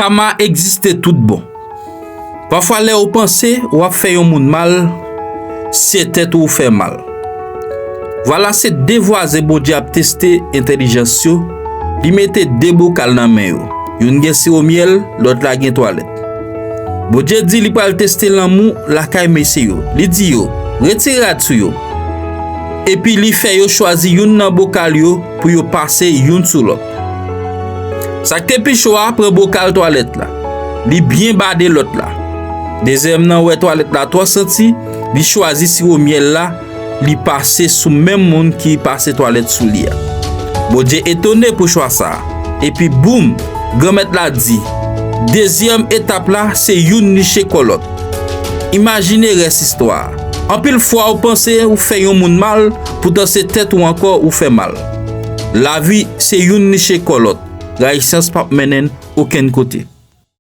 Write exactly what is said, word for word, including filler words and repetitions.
Kama egziste tout bon. Pafwa lè ou panse w ap fè yon moun mal, se tèt ou w fè mal. Vwala se de vwazen Bondye ap teste entèlijans yo, li mete de bokal nan men yo. Youn gen siwo myèl, lòt la gen twalèt. Bondye di li pral teste lanmou lakay mesye yo. Li di yo, retire rad sou yo. Epi li fè yo chwazi youn nan bokal yo pou yo pase youn sou lòt. Sa k te pi cho a pran bokal twalèt la. Li byen bade lòt la. Dezyèm nan wè twalèt la twò santi, li chwazi siwo myèl la, li pase sou menm moun ki pase twalèt sou li a. Bondye etone pou chwa sa a. Epi boum, Granmèt la di, dezyèm etap la se youn niche kò lòt. Imajine rès istwa a. Anpil fwa ou panse ou fè yon moun mal, poutan se tèt ou ankò ou fè mal. Lavi se youn niche kò lòt. Rayisyans p ap mennen n okenn kote.